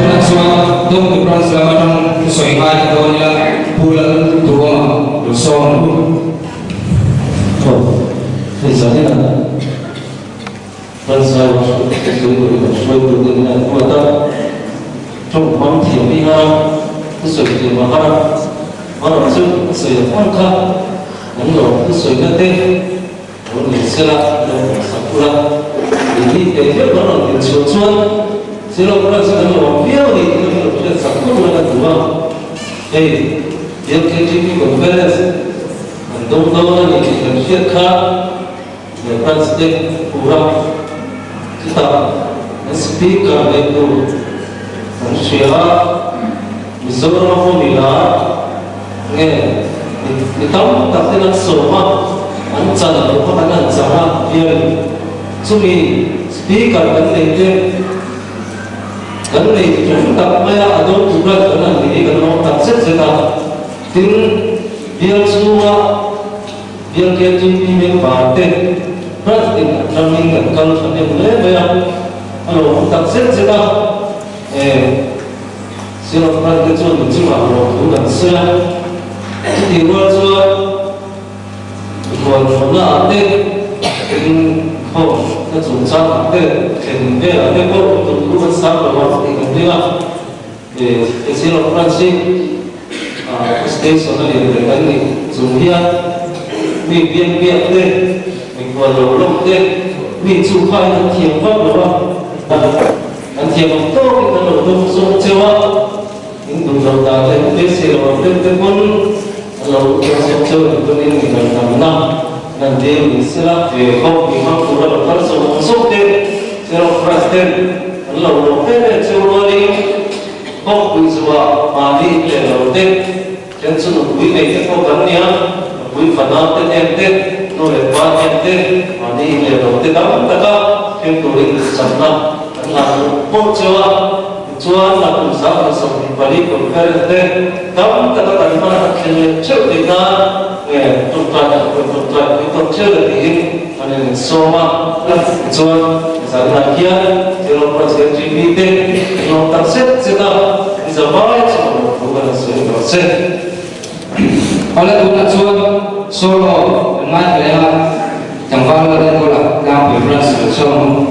Tunah chuan Dawngtu Branch lam atang thusawi ngai ta dawn ila. Rawn sawm ang u. Aw, hei zanin ah Ranzai sawi turin kan hruaitu te nen an ruat a, tawng hmang thiam hi har a, thusawi thiam a har a, hmarawh chu a sawi ang ang kha an lo thusawina te lo nei sela lo sak ula, keini teh hial kan rawn din chhuah chuan Zero Branch kan lo awm viau a ni tih kha min lo hriat sak phawt ula ka duh a, hei LKTP Conference kan dawng dawn a ni tih kan hriat kha. He branch te tura chutah an speaker leh tur kan hria a, Mizoram hmun i lar nge mi tam tak ten an sawm a, an chan loh kha kan han chang a hian chumi speaker kan nei te kan nei tum tak mai a, a dawngtu branch kan han ni hi kan lawm tak zet zet a, tin bial chhunga Bial KTP member te branch in atangin kan kal thahnem hle mai a, a lo awm tak zet zet a, e Sirap branch te chuan min chungah lawmthu kan sawi a, chutih rual chuan hualthawnna ah te in khawm na chungchang ah te thlen velah te pawh tumtu kan sang lo a tih kan ring a. He Sirap branch hi station a lian ber kan nih chung hian mi biak biak te, mi khual lo lawk te, mi chu khain an thiam vak lo a, an thiam ang tawkin kan lo dawng zawk cheu a, in duh lo dan leh in beisei lo ang deuh te pawn an lo dawng zawk cheu a ni tunin mi ngaihtamna nan dil ni sela. He khawpui hmang tura lo kal zawk zawk te Sirap branch ten an lo lawm em em cheu rualin kawngpui zuah mahni in leh lo te then chu nupui nei te pawh kan nia, nupui fanau te hnem te, nu leh pa hnem te, mahni in leh lo te dam taka thleng turin duhsakna kan hlan mawlh mawlh cheu a. Tichuan nakum 2024 conference te dam taka kan hman a thleng leh theuh theih nan nge tawngtai tak pawhin tawngtai pui tawk theuh le tiin an in sawm a. Tichuan zanah hian Zero President TV te an lawm tak zet zet a, in zavai chu a lawm thu kan han sawi rawh che. Awle tunah chuan solo kan ngaithla leh a, tlangval la enkawl a tlangpui branch lo chhuak ang u.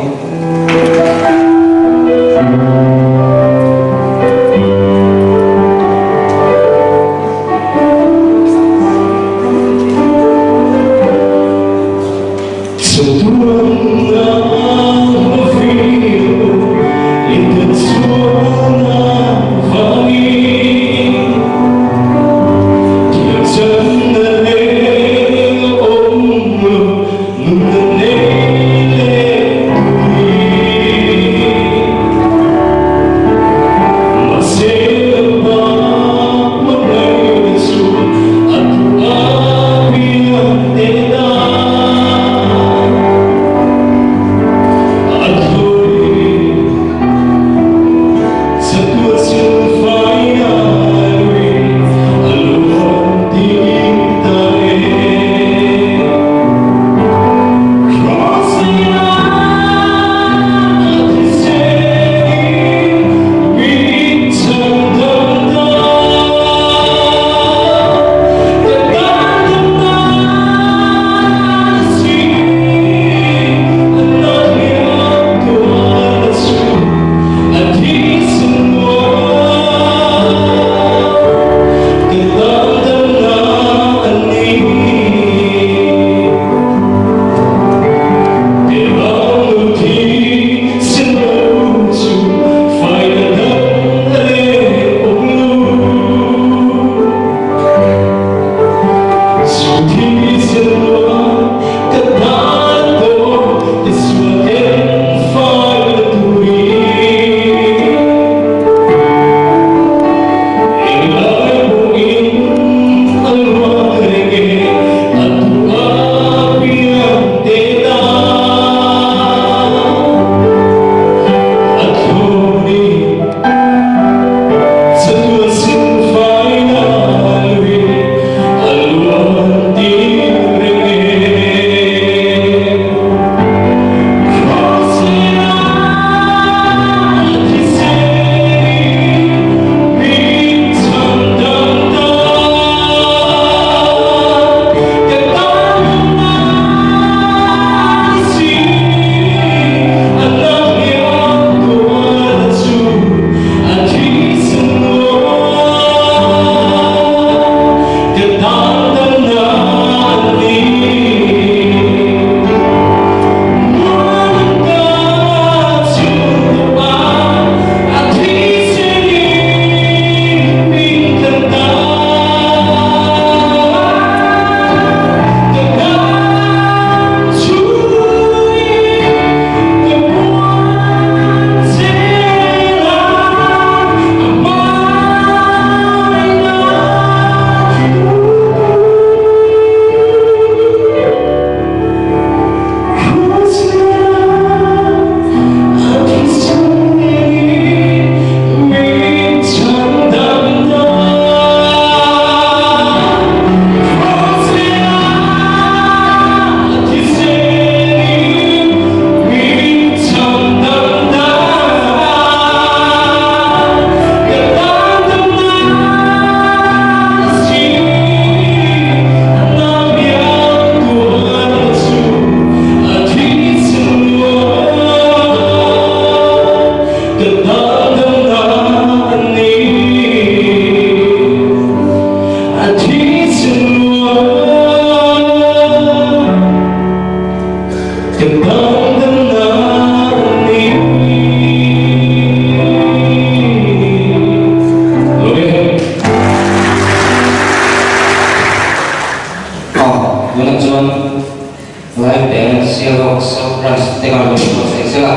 Enga lo buatsaih sela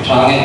tha nge.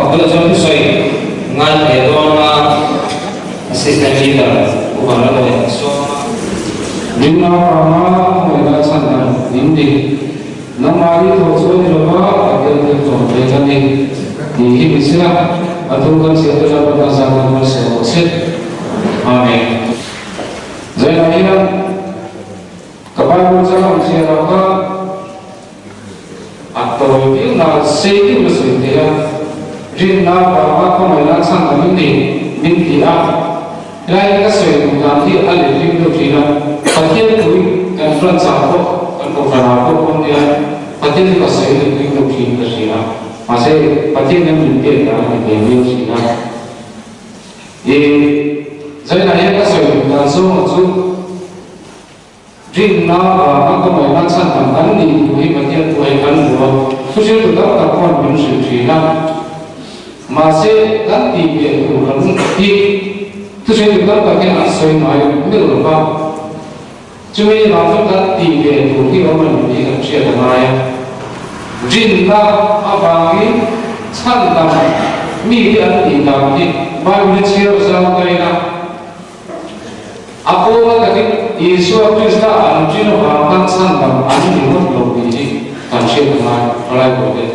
Tunah chuan thusawi ngai thei dawn a Assistant Leader Pu Vanlalawia a sawm a. Rinna vanga hawina chhan ang min ni. Nangmah hi thaw chu a ni lova, Pathian thil tawm pek a ni tih hi ni sela, a thu kan chhiat te lalpa tan zan kan malsawm ang che. Amen. Zainah hian ka Bible chang ang chhiar ang kha a tawi viau nan sei deuh a sawi thei a, rinna vanga khawngaihna chhan ang ni min ti a. Helai ka sawi duh dan hi a lehling deuh thin a, Pathian pui kan front ah pawh kan kohhran ah pawh pawn nia Pathian chu ka sawi lehling deuh thin ka hria a, mahse Pathian hian min pek dan a ni ve viau thin a. I zainah hian ka sawi duh dan zawng chu Rinna vanga ka ngaihna chhan ang kan nih thu hi Pathian thu hi kan hmu a, thuhriltu tam tak khawn min hrilh thin a. Mahse, kan tih ve tur kan hi thusawi tam tak hian an sawi ngai meuh lo va. Chumi vang chuan kan tih ve tur hi awm a ni tih kan hriat a ngai a. Rinna avangin chhandam mite an tih dan hi Bible hi chhiar zau daih a. A pawna takin Isua Krista an rin avang khan chhandam an ni ngawt lo tih hi kan hriat a ngai palai pawh te.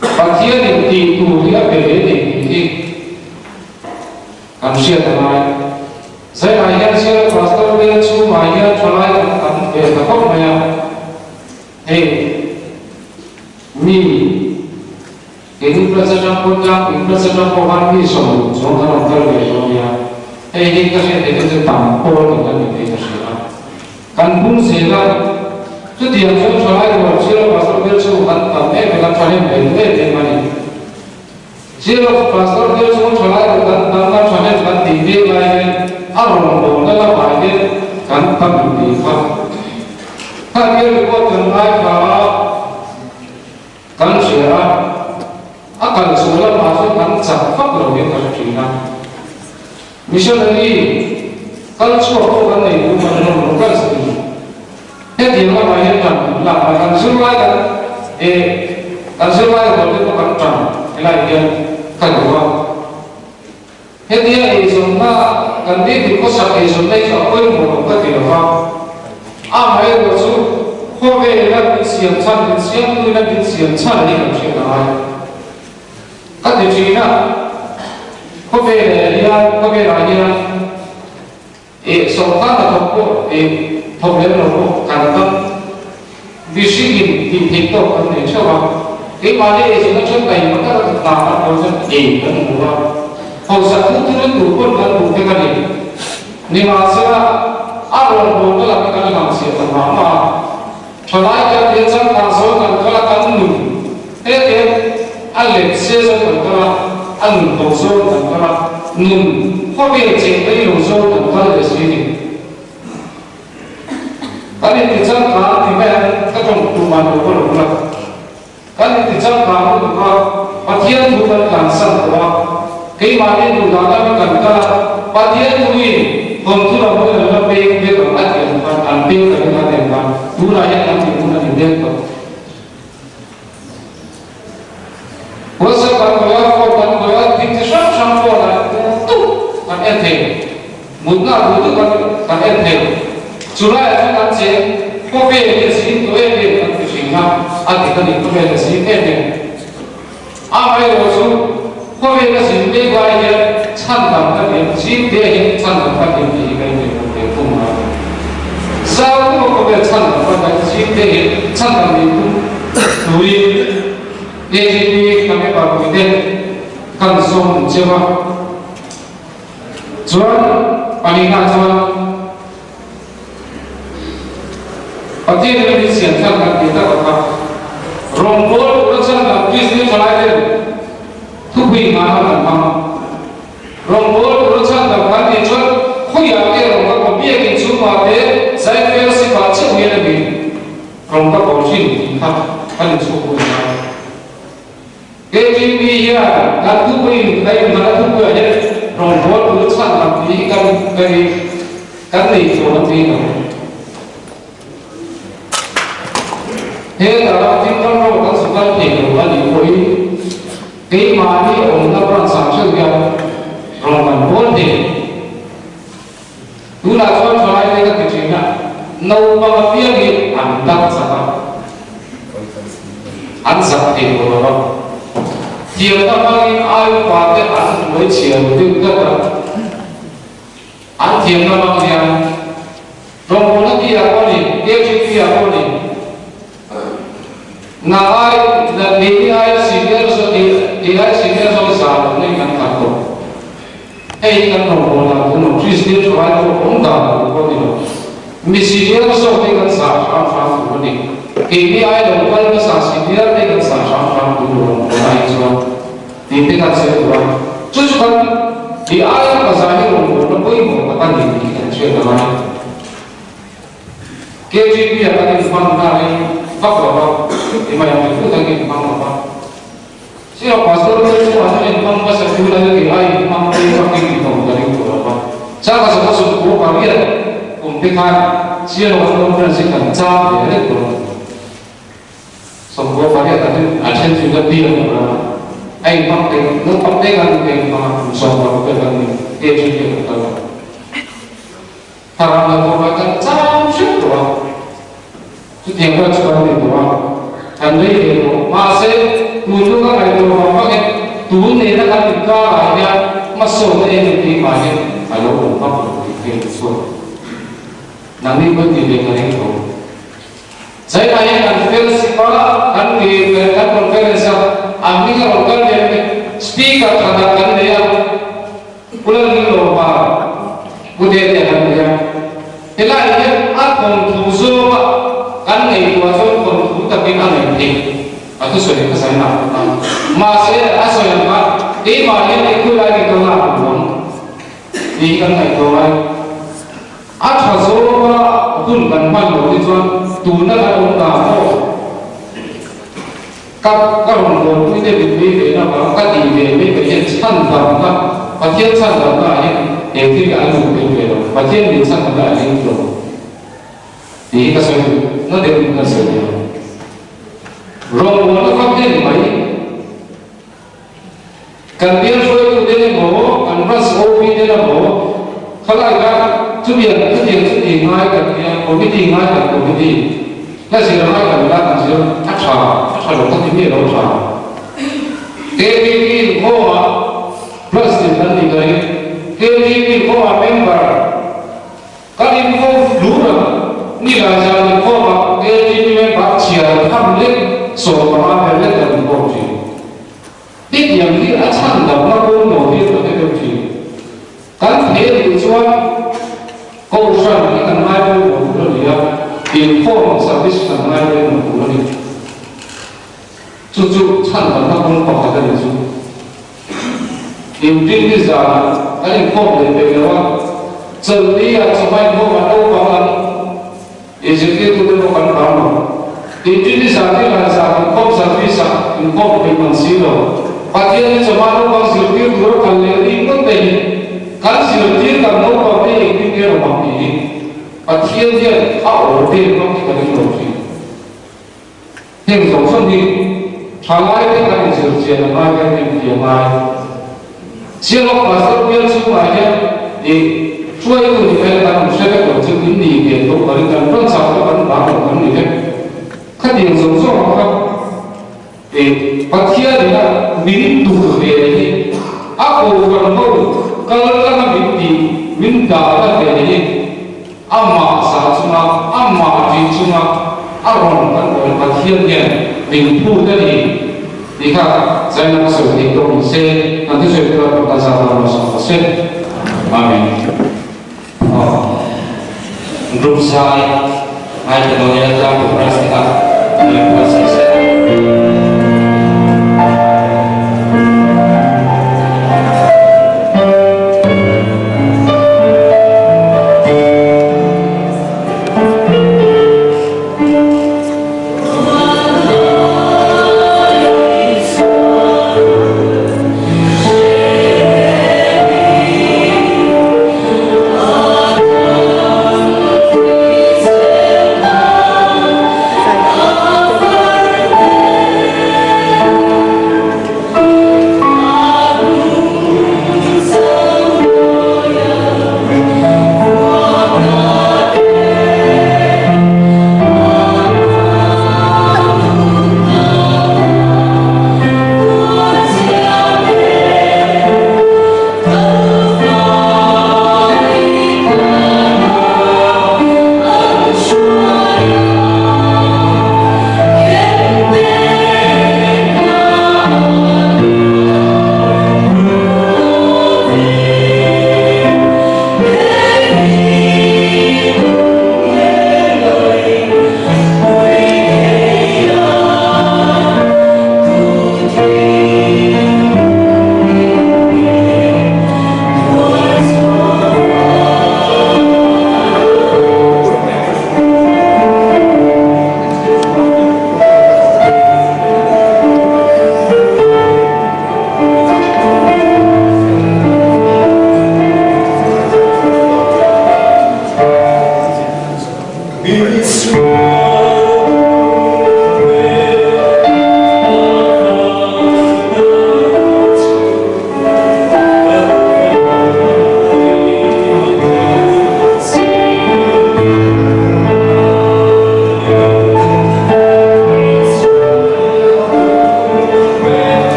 Pathianin tih tur hi a pe ve nei tih hi kan hriat a ngai. Zainah hian Sial Pastor te chhungah hian thalai kan tam ve ta khawp mai a, hei mi Keini President pawh tlang in President pawh khan mi sawm chuang kan awm tel ve dawn nia. Hei hi ka hriat theih chu tam pawl in a ni thei ka hria a. Kan bung zel a, chutiang chuan thalai rual Zero Pastor Bial chhung kan tam em em a, thahnem ve duh em em a ni. Zero Pastor Bial chhung thalai rual kan tam a, thahnem kan tih mek lai hian a rawngbawlna lamah hian kan tam tih kha. Kha bial report kan ngaithla a. Kan hria a, a kal chhuah lamah chuan kan chak vak lo hian ka hre thin a. Missionary kal chhuak pawh kan nei duh kan rawn rawn kal zet ni. Hetiang lamah hian tan kan lak a, kan zirlai kan eh kan zirlai rual te pawh kan tan helai hian ka duh a. Hetia eizawnna kan nitin khawsak eizawnna hi chu a pawimawh lo ka ti lo va, amaherawh chu khawvela min siam chhan, min siamtuina min siam chhan hi kan hriat a ngai ka ti thin a. Khawvelah hian khawvelah hian eh sawrkar hnathawk pawh eh thawk lem lo pawh kan tam mihringin tih theih tawk kan nei theuh a, keimahni eizawnna thenkhain pakhat a hna kan haw chuan ei kan hmu a, hausak thu thurin tur pawn kan duh vek a ni. Nimahsela, a rawngbawlna lam hi kan hlangchhiah ta mah mah a, thalai kan tia changkang zawn kan kal a, kan nun he te a let se zawn kan kal a, a nun ho zawn kan kal a, nun khawvel cheng mai lo zawn kan kal leh si ni. Kan inti changkang ti mai ang ka tawng tum ah lo ka lo la. Kan inti changkang lutuk a, Pathian thu kan tlansan tawh a, keimahni duh dan ami kan kal a, Pathian thuin thawnthu lo hi an la peng vek ang a ti ang khan an peng ta vek a ti ang khan tunah hian kan tih hun a ni mek tawh. WhatsApp kan khawih a, phone kan khawih a, thil chi hrang hrang phone ah duh duh kan en thei, mutna ah duh duh kan kan en thei. Chulaiah chuan kan cheng khawvel hi a zim tawh em em kan ti hring a, a dik a ni, khawvel a zim em em. Amaherawh chu khawvel a zim mek lai hian chhan dang ka ti a, zim te hian chhan dang ka ti tih hi ka inneih ve thung a. Zau deuha khawvel chhan dang ka ti, zim te hian chhan dang nih tum turin AGP ka member pui te kan zawm cheu a. Chuan pahnihna chuan Pathian in a min siam thlak kan tih tak ang kha rawngbâwl tura chhan dan Kristian thalai ten thupui nghah nan an hmang. Rawngbâwl tura chhan dan kan tih chuan khawiah nge rawn ka kaw biakin chhungah te zai fellowship ah chauh hian a ni rawn ka kaw thin tih kha kan inchhuk hun a ngai. KGB hian kan thupuiin ka inhman a thupuiah hian rawngbâwl tura chhan lam tih hi kan kan i kan nei tawh an ti lo. He dara tin ram ro kan chhukal thei lo a nih pawhin keimahni awmna branch ah theuh hian rawn kan bawl thei. Tunah chuan thalai te ka ti thin a, naupang apiang hi an dang chak a, an zak thei tawh lo a. Thiamna hmangin ai upa te an hnuai chhia lo deuh deuh a, an thiamna hmang hian rawngbawlna tih ah pawh ni, KGP ah pawh ni, na ai, na keini aia senior zawk, kei ai senior zawk zah lohna in an khat tawh. Hei hi kan rawngbâwl dan tur lo, Kristian ṭhalai pawh awm dan tur pawh ni lo. Mi senior zawk hi kan zah hram hram tur a ni. Keini ai lo kal hmasa senior te kan zah hram hram tur lo rawngbâwl ai chuan tih te kan sawi tur a. Chu chu kan mi aia ka zah hi rawngbâwlna pawimawh tak a ni tih kan hriat a ngai. KGP ah kan inhman na hi vak lo va, i mai ang chu dangin hmang lo va. Sir Pastor te chu an in hmang hmasa thu la hi a in hmang te vak in in awm ka ring tawh lo va. Chaka zawk a sawm pariat kum te khan Sir an conference hi kan chang ve reng tawh lo. 98 ah hian a then chu la biak a ram a, a inhmang thei naupang te khan ka inhmang a, kum 16 vel kan ni age hi kan kal a. Thlarau la tawh ah kan chang hrep tawh a, chutiang vel chu kan ni tawh a, kan rei ve tawh. Mahse, tun chu ka ngaihtuah vang vang e, tun nena kan inkarah hian hmasawnna eng eng keimah hian a lo awm vak lo tih ka inchhuak. Nangni pawh tih ve ka ring tho. China hian kan fellowship a, kan ti kan conference a, an hming a rawn kal ve mai. Speaker khatah kan nei a, Pu Lalnilawma, Pu Dete kan nei a. Helai hian a thawnthu zawnga kan ngaihtuah chuan thawnthu takin a ngaih theih. A thusawi kha China a kawt a. Mahse, a sawi ang khan keimah hian engkhawilai nge ka lak duh ang tih hi kan ngaihtuah ngai. A tha zawnga hun kan hman loh hi chuan tuna kan awm dan pawh ka ka rawn hawnpui te min pui ve na vang ka tih ve mai ka hian chhan damna Pathian chhan damna ah hian he thil hi a lut tel ve lo Pathian min chhan damna a ling lo tih hi ka sawi duh na deuh in ka sawi ve lo rawngbawlna kha hnem mai. Kan bial hruaitute emaw, kan branch OP te emaw, khalai kha chutiang chutiang chuti ngai kan nia, committee ngai kan committee, hla zir ngai kan la kan zir, a tha, a tha lo ka ti miah lo tha. KTP inkhawmah branch tin kan ni ka ring, KTP inkhawmah member kan inkhawm hlur a, nilai zan inkhawmah KTP member chhiar tham lek 15 vel lek kan inkhawm thin. Hetiang hi a chhan lohna kawng lo hi ka hre deuh thin. Kan thei a nih chuan Kohhran hi kan ngai pawimawh tur a ni a, inkhawm service kan ngai pawimawh tur a ni. Chu chu chhan lohna kawng pakhat a ni chu. Inrin ni zanah kan inkhawm leh peih lo a, chawlhni ah chawhma inkhawm an naupang ang. Inzirtirtute pawh kan vang lo. Inrin i zan hi lan zan inkhawm service ah inkhawm thei mang si lo. Pathian hi chawhma naupang zirtir tura kal leh ring ngawt te hi kan zirtir kan naupang te engtin nge awm ang tih hi Pathian hian a aw vel ngawt hi ka ring lo thin. Heng zawng zawng hi thalai te kan inzir chian a ngai kan inti a ngai. Chiangawk Pastor bial chhungah hian i hruaitu ni mai kan awm hre vek lo chu in ni ve tho ka ring kan rawn chak pawh kan vang lo kan ni vek. Khatiang zawng zawng ang kha i Pathian ina min duh ve hi a kohhran ho kal tlanga min tih min dahna ve hi Amah zah chunga, amah ṭih chunga a rawn kan awl Pathian hian min phut a ni tih kha Zainab a sawi theih tawh ni se, kan thusawi tura kan tan zat a rawn sawi ta se. Amen. Aw. Group zai ngaithla dawn ila tlangpui branch te kha min buatsaih se.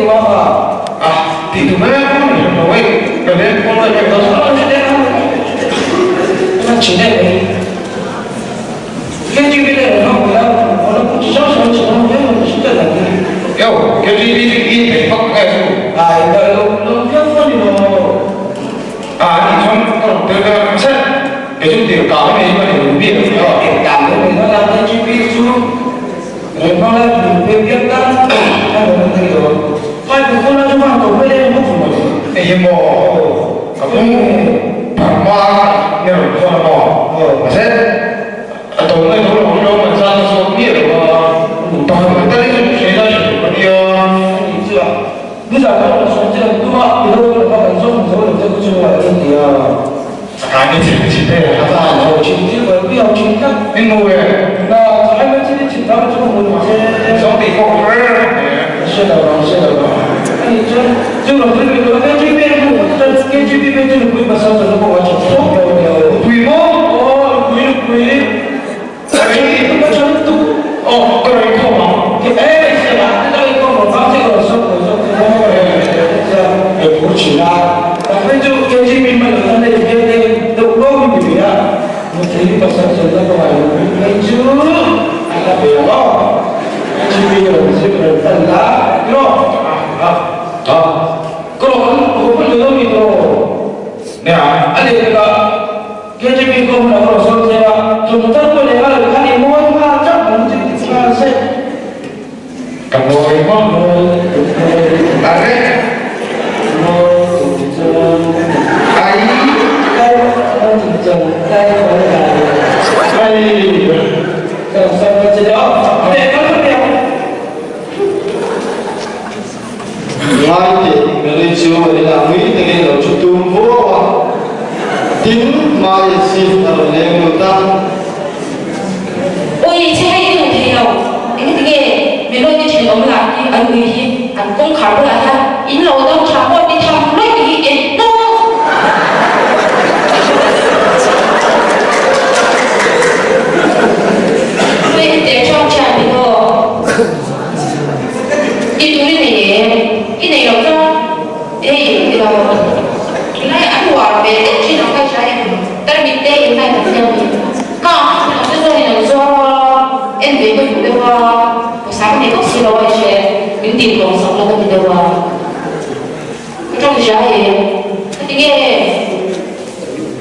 tum a kha? A, tih tum em a ni hran lo e, ka leng khawl daih em dawn a. A chi deuh e. KGB le rang ve a, a lo chi hrang hrang chi hrang viau mai chi deuh ang hi. Yo, KGB chu i thei vak nge chu? Ai, ka lo lo viau fo ni lo. A, ani chuan ka rawn tel ve ang che. Kei chu tir kang a nei ka nei lo biak a. Tir kang a nei lo a, KGB chu reng hmang lai hmun pe biak tan a rawn nei lo. Phai bu khawn a chu vang tawh mai em bawk mai. Eng emaw ka pu Burma nge rawn khawn a maw? Mahse a tawh mai tho lo ang lo man zan a zawt miah lo a, pakhat mai tal hi chu hre la hre tur a nia. Ani chu a nizan pawh ka sawi che ang tum a, i lo kal kha kan zawng zo lo che chu a en ti a. A ni thin thin e. A va han ho thin thil buai pui ang thin tlat. Eng mu e? Na thlai mai chin i thin dang chu ka hmu duh che. Zawng tih pawh ka hre reng e. Ka hre lo vang, hre lo vang. A nih chuan chu ram thil min duh a KGB a hmu chuan KGB phei chu nupui pasal chu pawh a tha thlawt lo a nia. Nupui maw? Aw nupui nupui. Ka tha lutuk ka tha lutuk. Aw ka rawn inkhawm ang. E siam ah te ka inkhawm ang vang che ka rawn sawm lo zawk che maw ka rawn inkhawm te chuan ka phur thin a. Tak phei chu KGB hman lo chuan hei bial te deuh lawm in ti ve a. Nupui pasal chenna ka ngai nupui phei chu a la ve ang aw. KGB rawn zir rawn pan la tiraw? A a ka rawn haw hman lo mi tiraw? Nia. A leh ka. KGB kawng hmun a rawn sawn thei a, tum tak pawh leh nghal khan i mawi nghal chauh ang chu ti nghal se. Ka mawi maw? Mawi tum mawi. A re. Mawi tum chuan. Ai. Kai mawi tum chuan kai mawi kai. Ai. Kan sawn ka che deuh. Teh kal ka piang. Ngai teh Mary chu inah ngui takin a lo thu tum vuau a, tin hmai si a rawn leng lut a. Ui che hei i duh thei lo, engati nge Melody thenawm lah hi an ui hi an kawngkhar bulah hian in lo dam tha pawh ti tham lawih hi en hnawk. Ui hetiang ṭhang ṭhian ni maw? I tur i nei em? I nei lo chuan hei i lo lai an uar ve deuh thin ang ka hria em? Tarmit te in lai kan siam ni. Ka thin ang te chuan in an zuar a, en ve ka duh deuh a, pawisa ka nei bawk si lo a i hre, min tih tlawm sak lo ka ti deuh a. Ka tawng hria em? Ka ti nge?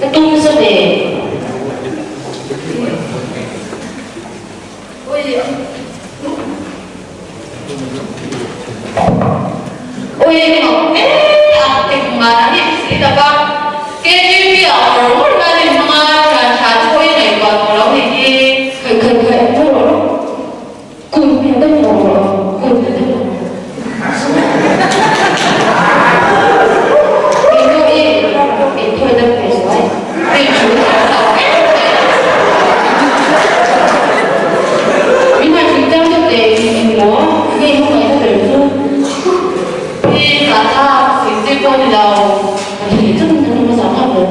Ka tum za ve. Ui mak e a engmah a ni si tak a, KGB ah awr awr hian in hmang a, thian tha chu pawh i ngaihtuah tawh lo ni hi. Khaih khaih khaih pu rawh kun hmel deuh tawh rawh kun hmel deuh tawh Kei pawh i inthawi deuh ve zuai. Min han hrilh chiang deuh teh engmaw nge i hmangaihna ber chu? Hi zahthlak sawi zui pawh ni lo. Ka thil tih chauh in kan awm a zahthlak lo.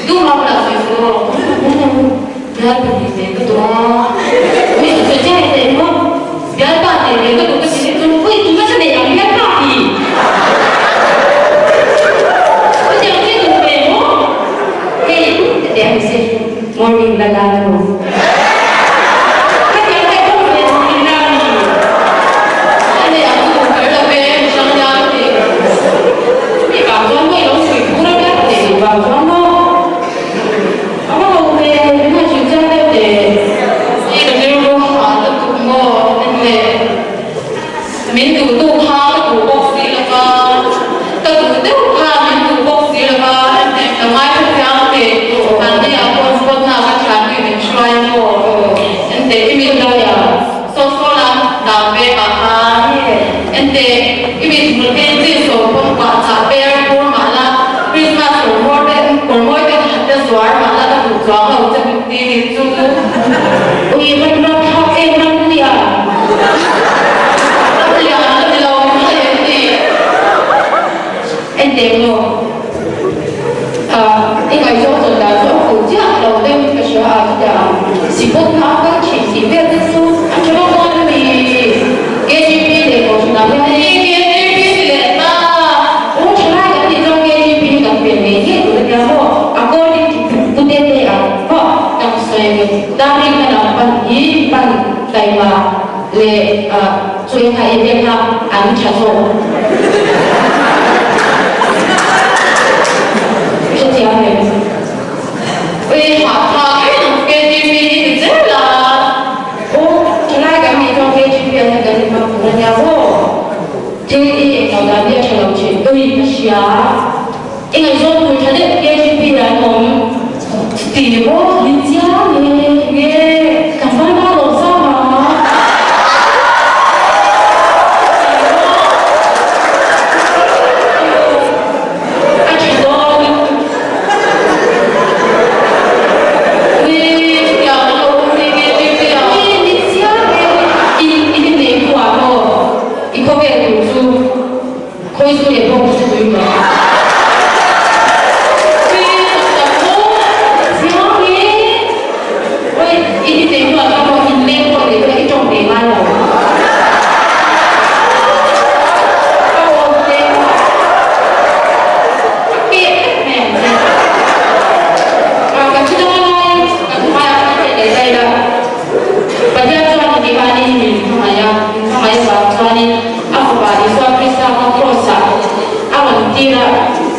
Duham lah sawi suh aw. Bialpa tih ve ka duh a. Ui ka sawi chiang teh engmaw? Bialpa tih ve ka duh ka ti leh chu ui tuna ka nei ang bialpa tih. Chutiang chu i duh ve maw? Hei hetiang ni se morning la la nu. Hetiang ka duh ve morning la ni. A nei ang chu duh kher lo ve mihring nia ka ti. Chumi vang chuan maw i lo chhui phur a bialpa tih duh vang chuan maw? A va ho ve, min han hrilh chiang deuh teh. I ka rilru hah lutuk maw en le. Min duh tu kha ka duh bawk si lo va, ka duh deuh kha min duh bawk si lo va, ka ngaithla thiam teh. Mahni ah pawh spot-na ka thiam hi min hruai maw en teh i mit lo saw saw la dam ve mah khan en teh i mit hmul hi chin saw pawn pah chah per pur mah la Christmas kawr mawi te kawr mawi te khat te zuar mah la ka duh chuang lo che min ti ni chu. Ui ram ram thlak em ram nia. Ram lian la ni lo min hre em ni. En teh maw. I ngaihzawng chawn dan chu a fuh chiah lo deuh in ka hria a chutia sipawt kha a kal thin tih vel te chu a tha vak dawn a ni. KGP leh Kohhranah hian. KGP leh. Leh chaw ei kha ei vel kha an tha zawk. Hrethiam em? Ui hahthlak em ang KGP hi ti zel a. Aw thalai kan nih chuan KGP an la kan inhmang tur ania maw? Thil i englo dan hi a tha lo thin. Ui ka hria. I ngaihzawn tur tha deuh KGP ah an awm. Ti maw? Ni chiang e. Nge ka hman a lo zam a. Ti maw? A tha dawn. Ui chutiang an lo awm ve KGP ah. Ui ni chiang e. I i nei hnuah maw? I khawvel tur chu. Khawi chu leh bawk chu tui mai. Pi tak tak maw? Chiang e. Oi, i ni tei hnuah chuan maw in leng pawh leh kha i tawng ve ngai lo. Ka awm te a keh vek mai ang che. Ah, ka thu dang alai, ka thu hmaiah khan a keh leh daih a. Pathian chuan i keimahni min hmangaih a, min hmangaih avang chuanin a Fapa Isua Krista kha Kraws-ah a rawn tir a.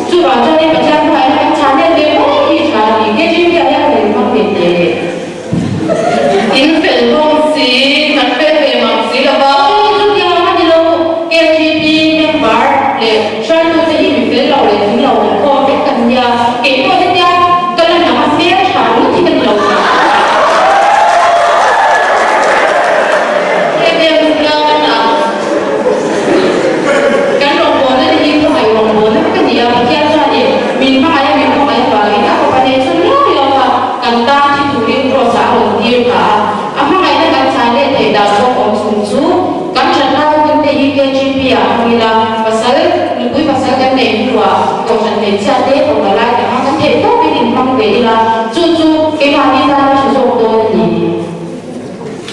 Chuvang chuanin Pathian hnuaiah kan chhan let ve mai hi tha a ni. KGB ah hian ka inhmang ve teh le. In fel hlawm si, kan fel ve mang si lo va. Aw, chutiang a ni lo. KGB member leh hruaitute hi mi fel lo leh tling lo an khawm vek kan nia. Keipawh hetia ka la hnam a hmel tha ringawt hi ka ni lo. Hetiang chuan a Kan rawngbawlna te hi khawngaih rawngbawlna vek a ni a, Pathian chuanin min hmangaih a, min khawngaih avangin a fapa nen chuan liau liau a kan tan thi turin Kraws ah a rawn tir phah a, a hmangaihna kan chhai leh theih dan zawk awm chhung chu kan that lai hun te hi KGP ah hmang ila, pasal, nupui pasal kan neih hnuah Kohhran hmeichhia te fapa lai tak a kan theih tawpin inhmang ve ila, chu chu keimahni tana tha zawk dawn a ni.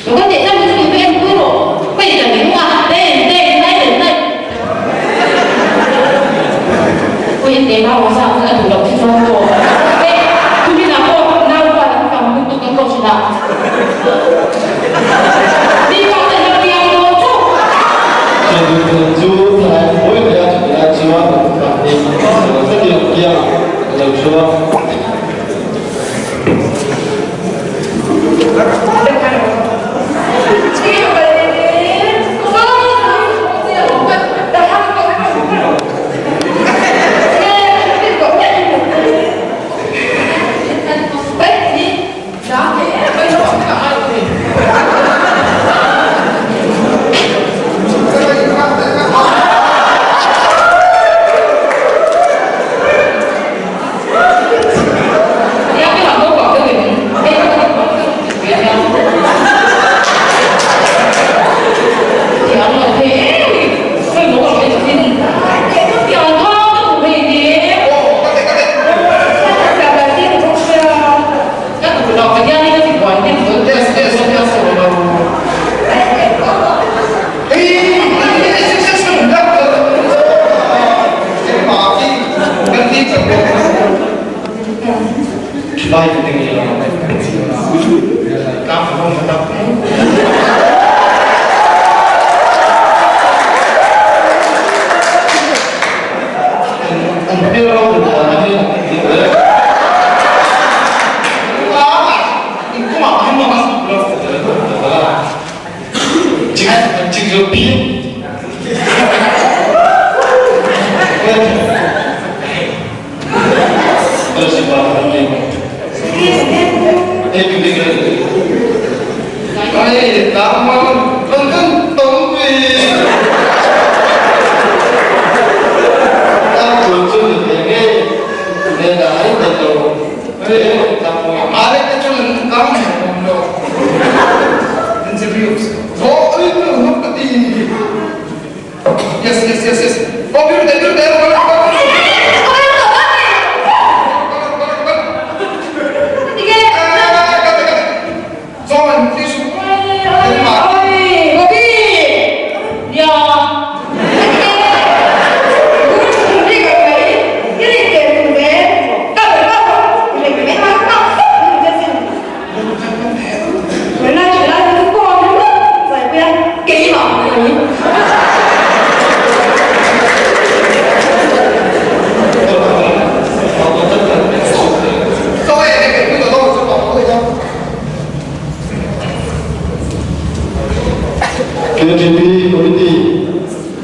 Ka teh chuan min chu en pui rawh, ka in la ring a, ten ten nai leh nai. Pui in teh nau sa khan a duh loh chu chuan maw. Eh, tumin ah pawh nau rual an tam lutuk kan koh thin a. Mi pa ten a piang dawn chauh. Thianduhthlan chu thalai mawi mai a chutih lai chuan an pahnih takin an kiangah an lo thu a.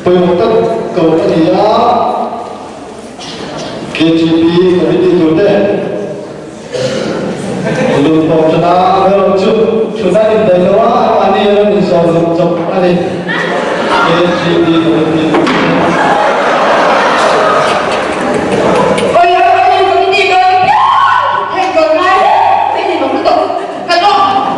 Pawimawh tak ko a ni a, KTP committee tur te lut pawh than a, amaherawh chu thuna indaih lo a, anmahni a rawn inzawm zawk zawk a ni. KTP committee tur te. Oi oi oi committee ka ni piang heng kawn ngai hei ni bawk lutuk ka dawk.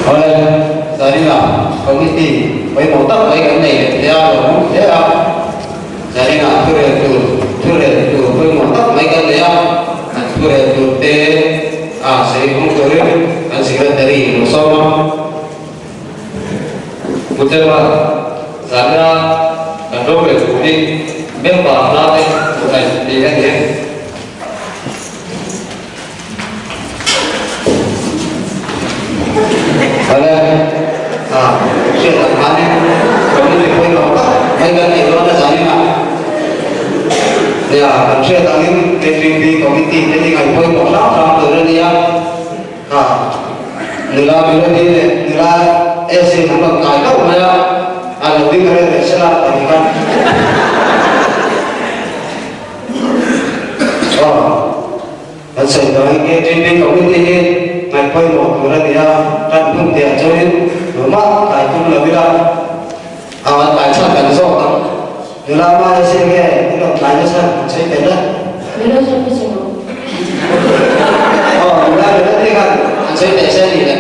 Awle, Zarina, committee pawimawh tak mai kan nei leh thei a, lawmawm hle a. Zarina thurel tur thurel tur pawimawh tak mai kan nei a, kan thurel tur te a sawi hmang turin kan secretary lo sawm a. Pu Chema, Zarina kan rorel tur hi member hla te hmuh tih a ni e. Awle, a hriat ang khanin community pawimawh tak mai kan neih dawn a zanin a. Nia, kan hriat angin KPP committee te hi ngaih pawimawh hrang hrang tur a nia. Ha, nula Melody leh nula Esi an rawn kai hlauh mai a, a lo ding reng reng sela tih khan. Aw. Kan sawi tawh hi KTP committee hi ngaih pawimawh tur a ni a, tan hun tih ah chuanin tumah tlai tum lo ila a an tlai chhan kan zawk ang. Nula hma hi se nge in rawn tlai nasa an sawi tel a? Nula sawi hmasa rawh. Aw nula nula te khan an sawi tel se a nih le.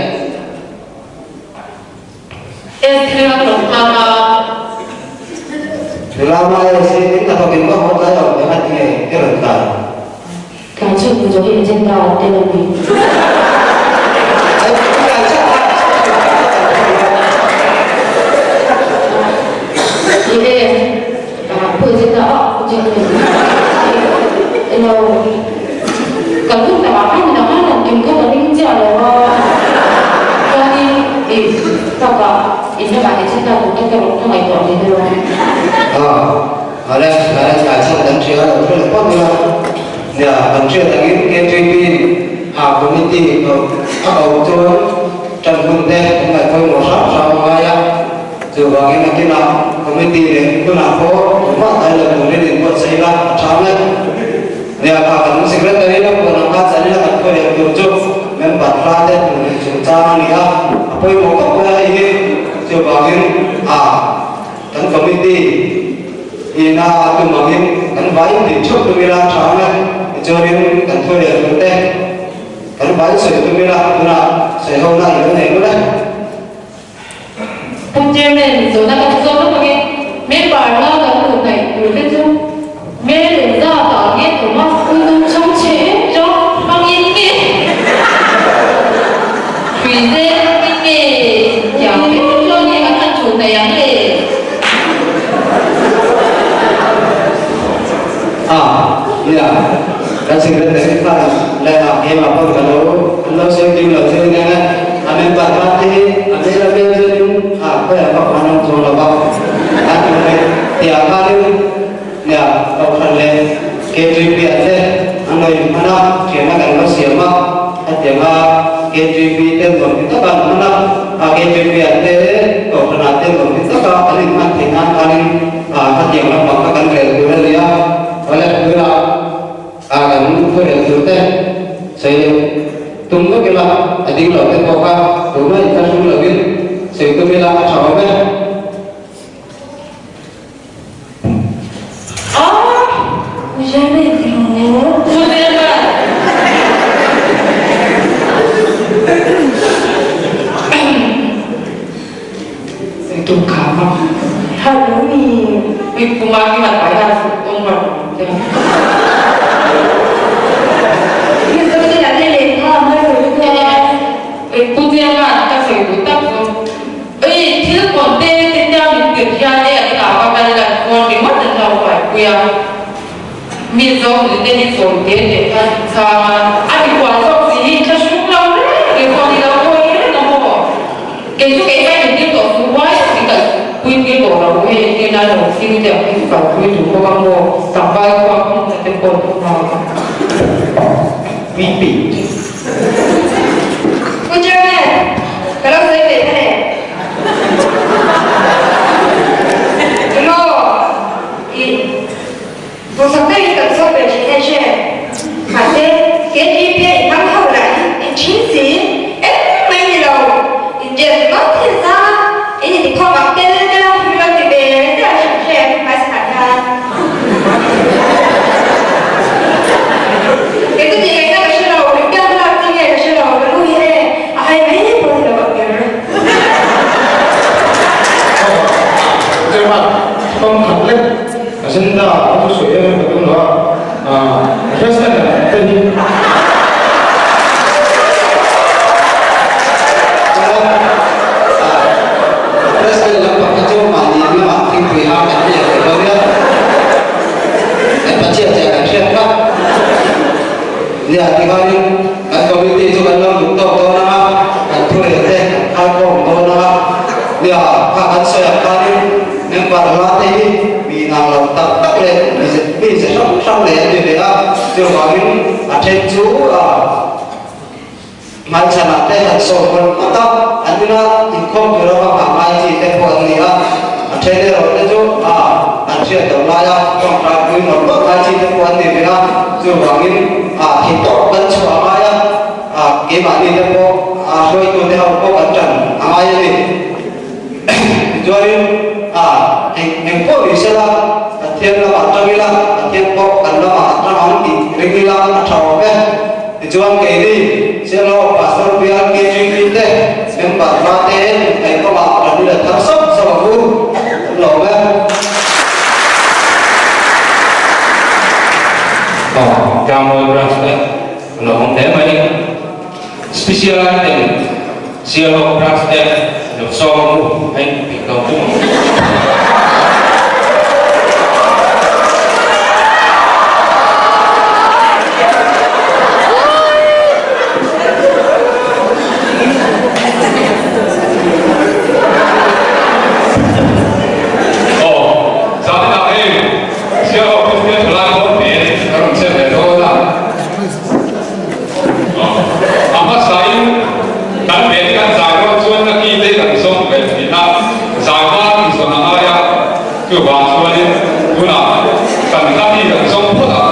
Enthil a hlawh nghal a. Nula hma hi se in hnathawk in va haw tlai lo eng a ti nge i rawn tlai? Tlai chhun hmu zawh hi agenda an tel a ni. Ni e, pu agenda ah agenda ni. Elo, kan hun takah khan midang khan an kim kha ka ring chiah lo a, chuanin i takah in lamah agenda tur te ka rawn ngaihtuah ve deuh a. Awle, tlai tlai chhan kan hria lo thu leh phawt ila. Nia, kan hriat angin KTP a committee a ko chuan tan hun te an ngaih pawimawh hram hram a ngai a. Chuvangin a kinah committee leh hunah pawh tumah tlai lo turin inbuatsaih ila a tha ang e. Nia, kha kan secretary la puan ang kha chan ila kan khawi leh tur chu member hla te tur leh chungchang a ni a, a pawimawh khawp mai a hei hi. Chuvangin a. Kan committee ina a tum angin kan vai tih theuh tum ila tha ang e, tichuanin kan thu leh tur te kan vai sawi tum ila tunah sawi ho na i lo nei lul e. Pu Chairman, zawhna ka hre zawk lawk angin member la kan hmuh hnaih tur te chu Mel engzat ah nge awm a? Pu Nung Chang Che em chang hmangin nge hrui zel hmangin nge tiang em chuan nge kan han chhun thei ang le? A, nia, kan secretary khan leh a keimah pawn ka lo an lo sawi kim lo che nia nge a member khan te hi a mel a mel chuanin a khawiah vak an awm chuang lo va, an inhmeh tiah khanin Nia, Kohhran leh KTP ah te an lo inhman a, thianna kan lo siam a, hetianga KTP te nuam ti taka an hman a, a KTP ah te Kohhran ah te nuam ti taka an inhman theih nan khanin hetiang lampang kha kan rel tur a ni a, awle tunah kan thu rel tur te sawi leh tum vek ila, a ding lo te pawh kha tuna inthlahrung lovin sawi tum ila a tha awm e. Ei, thil pawn te te tia min tirh hian e an inah va kal lan khawn ringawt an lo buaipui a. Mi zawng nute hi sawi te leh kha chhang a, a mi hual zawk si hi thlahrung a. lo thing te ang hi chu kalpui duh bawk a maw, tlangval kuak hmunna te pawh duh nghal a. Pu Chairman, ka lo sawi ve ta le. Emaw, i duhsak deuhin kan sawi ve thin e che. Mahse, KTP a inhmang ho lah hi in thin si, engmah in ni lo. In dress ringawt hi an sang a, in intikhawm ang tel tel a, min lo ti ve zel a hrim hre hmaisakah hian. Kei chu tih ngaihna ka hre lo, engtiang hmalak chi nge ka hre lo, ka lu hi e a hai mai pawh ni lo ang ber. Chema, thawm khat lek agenda a thu sawi em ka tum lo a, president te hi. President lampang kha chu mahni lamah thingpui hang kan ni ang tih lo nia. Kan Pathian che kan hriat kha. Nia tikhanin kan committee chu kan lo lut tawk dawn ang a, kan thurel te kan khai khawm dawn ang a. Nia kha kan sawi ang khanin member hla te hi mi inang lo tak tak leh mi mi ze hrang hrang nei an ni ve a, chuvangin a then chu Hmaichhanah te han sawm mawlh ngawt a, an ina inkhawm tur ava nghah ngai chi te pawh an ni a, a then erawh te chu a an hriat loh laia tawngtai pui mawlh mawlh ngai chi te pawh an ni ve a, chuvangin a thei tawk kan chhuah a ngai a, a keimahni te pawh a hruaitu te ho pawh kan tan a ngai a ni. Tichuanin a eng eng pawh ni sela Pathian lamah tang ila, Pathian pawh kan lamah a tang ang tih ring ila a tha awm e. Tichuan keini Sialhaw Pastor Bial KGP te member hma te inhnaih kawngah kan i la thar sauh sauh ang u, kan lawm e. Aw, Tlangmawi Branch te a lo awm hle mai. Special item Sialhaw Branch te lo sawm ang u, a inpeih lo tum ang u. Aw, zaninah hei Sialhaw Kristian Thalai Hall te ka rawn chhiat leh dawn a. A hmasain kan ven kan zai rual chuan na ki te kan zawng ve thin a, zai hma tih zawn a ngai a, chuvang chuanin tunah kan hla hi kan zawng phawt a.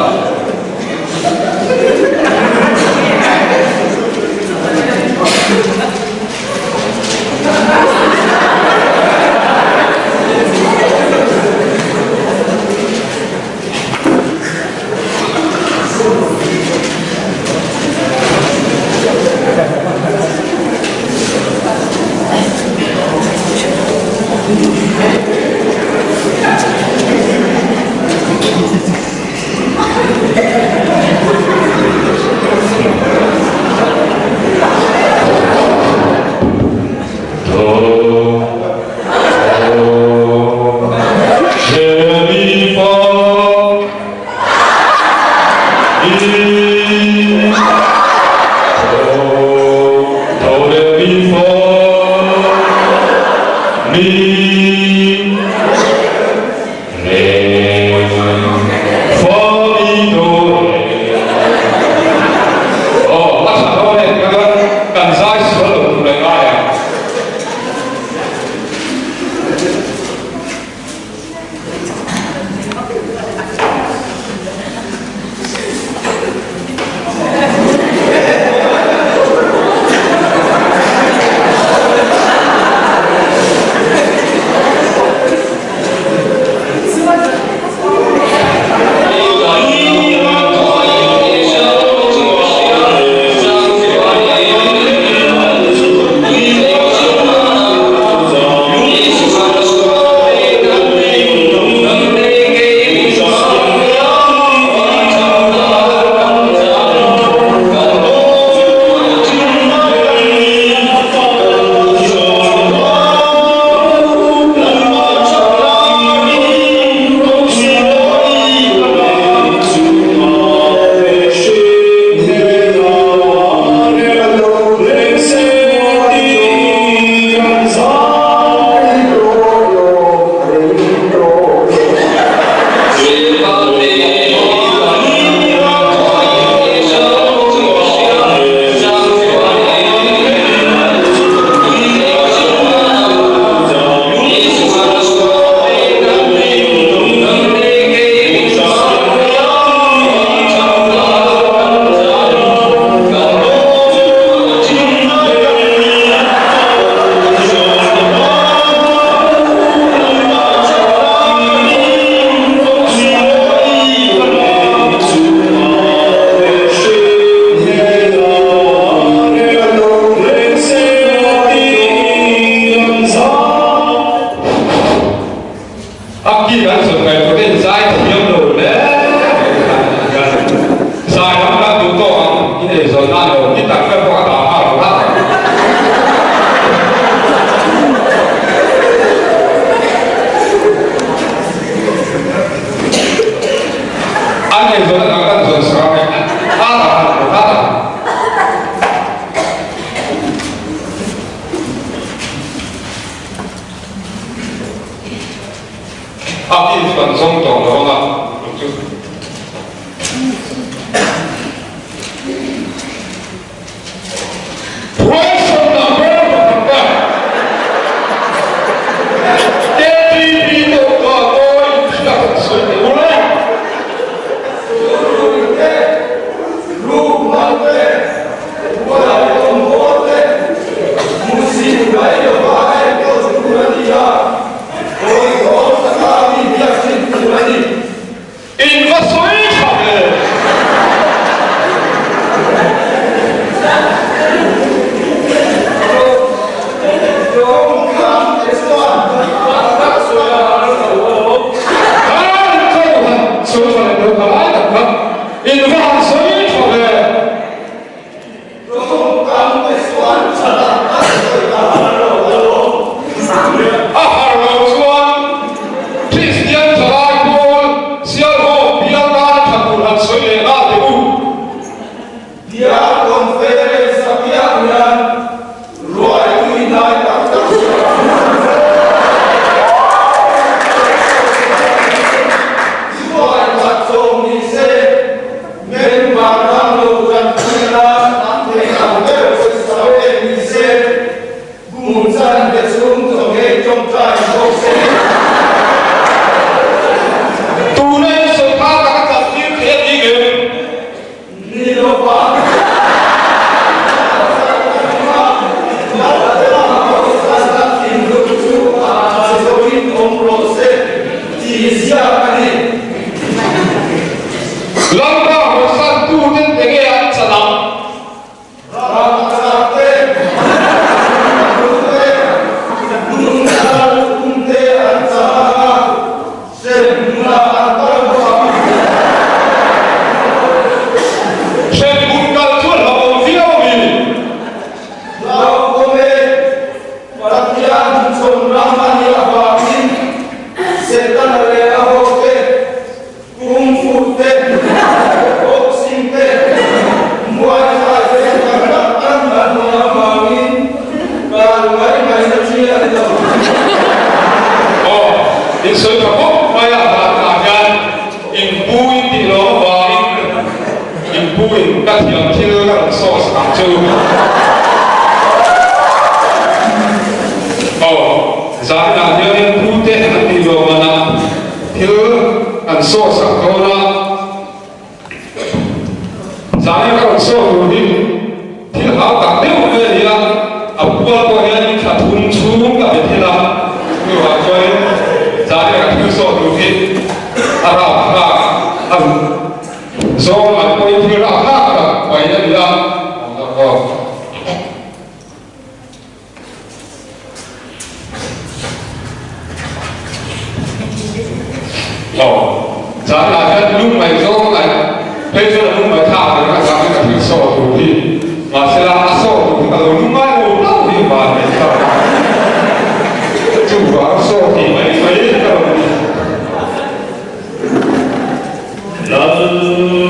A key chu kan zawng tawh lo ang a, chu. Question number pakhat ka KTP deuh ka mawi hriat an sawi teh u le. In va sawi tha ve. In va han sawi tha ve. A har lo chuan Kristian thalai pawl Sialhawk bial tan tha tur han sawi leh nghal teh u. Tuna in sawi kha tak a chak tir thei a ni ngem? Lalpa hawisan tuten enge an chan ang? Hremhmun kal chu a hlauhawm viau a mi? Aw, in sawi tha khawp mai a, vanah hian in pu in tih lo avangin in pu in ka thiam thil ka rawn sauce ang chu. Aw, zaninah hianin pu te an tih lo manah Thil an saw sak dawn a, zai a ka rawn saw tur hi thil hau tak deuh mai a ni a, a pual pawh hian in thla thum chhung ka be thil a, chuvang chuanin zai a ka thil saw tur hi a rap thlak a zawng mai pawhin thil rap thlak tak mai a ni a. Aw, zanah hian lung mai zawng mai phei chuan a lung mai thlak reng a zang in ka thil saw tur hi mahsela a saw tur hi ka lo lung ngai lo hlauh hi van nei kha chuvang saw tih mai mai ka rawn ni. Lal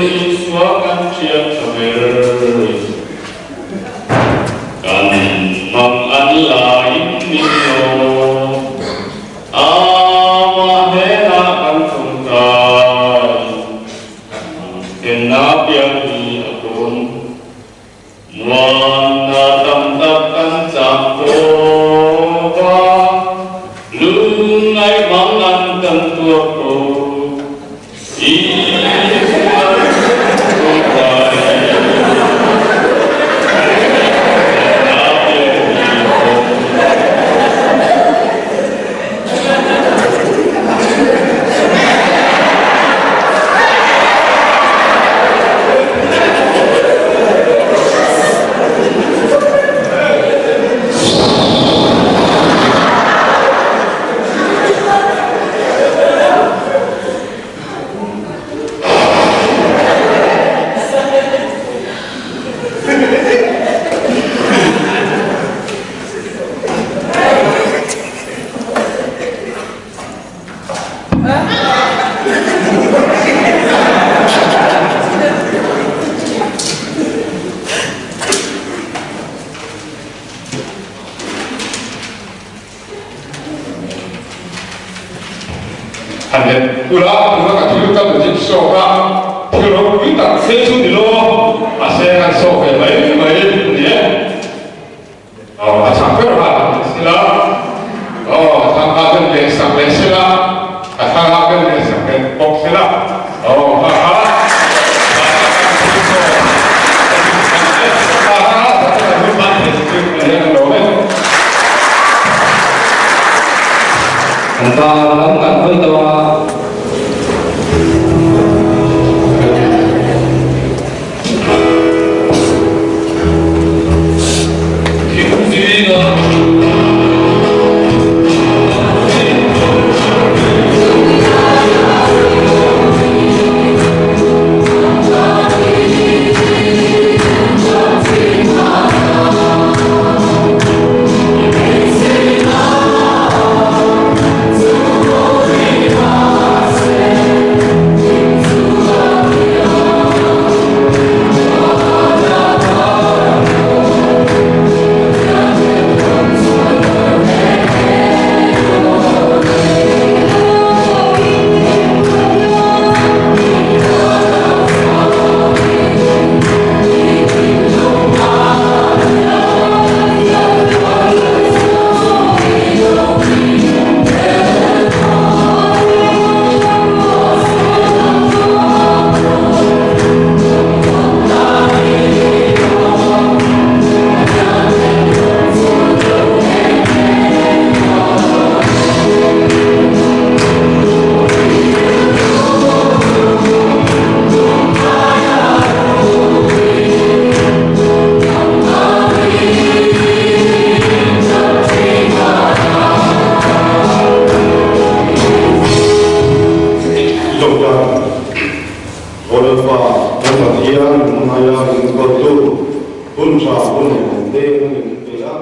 Isua kan thiam tha ber. Kan mang an laiin min lawm a, mah hnenah kan tawngtai. Kan thenna piang hi a tawn muanna tam tak. Han en ula, tuna ka thil ka magic show kha thil ropui tak se chu ni lo, mahse kan show ve mai mai a ni e. Aw, a chhang ber kha han ni sela, aw, a thlang kha ben leh sak leh sela, a thlang kha ben leh sak leh bawk sela, aw, kha kha thil show kha kha kan hun hman thei chu a ni lo e. Kan pa lam kan hawi tawh a. Doctor Lalpa kan Pathian min hmangaih a, min kawltu hun tha hun leh awm te a ni min pe a.